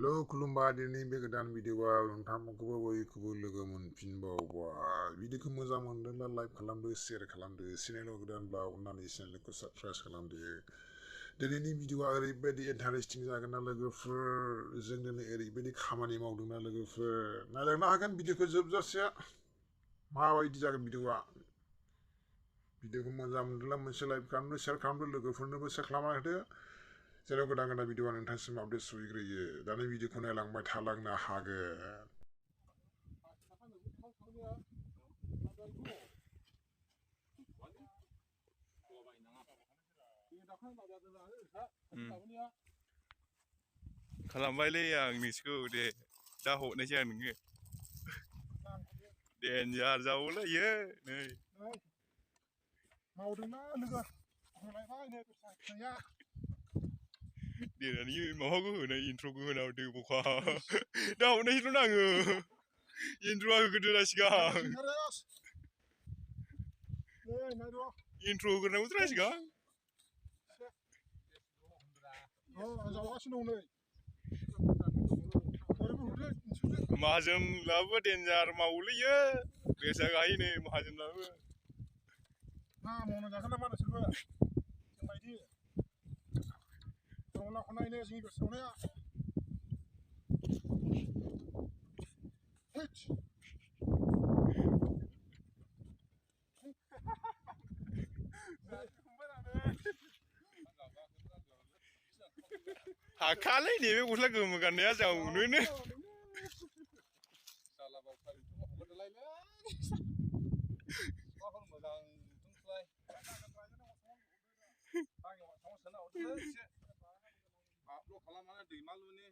Lo kulumba dini be gadan video nontam ko boy ko logo mon pinbawa video ko mo zaman la like kalamdo share kalamdo sinelo gadan ba unani sinelo ko subscribe kalamdo deni video ari bedi interesting zaga na logo for zengdene eri bedi khamani mawdu na logo for na la na kan video ko job jasya ma way di zaga video ko mo zaman la mon like kalamdo share kalamdo logo for no saklama hade Saya ko dangana video an intensif update suigri dani video ko na lang mai thalang na hage Kalambai le yang ni sku de da ho na chen nge den ya zau la ye nei mau đứng đó lừa lại vai này cái ya dia ni mo ko na intro ko na de bu kha da ho na hito na nge intro ko de la shiga intro ko na utra shiga जावा सुनो नै महाजन लाबो डेन्जार माउले ye biasa gai ne महाजन लाबो ना मनो जाखना मानो सोरबो जों बायदि दंला खनायनो जोंनि गोसोआवनो hit Hakalai ni be gusla gum kan ya jauh ni salah bawa kali tu mau berlai le wah kalau modang tungslai lo kalau mana di malu ni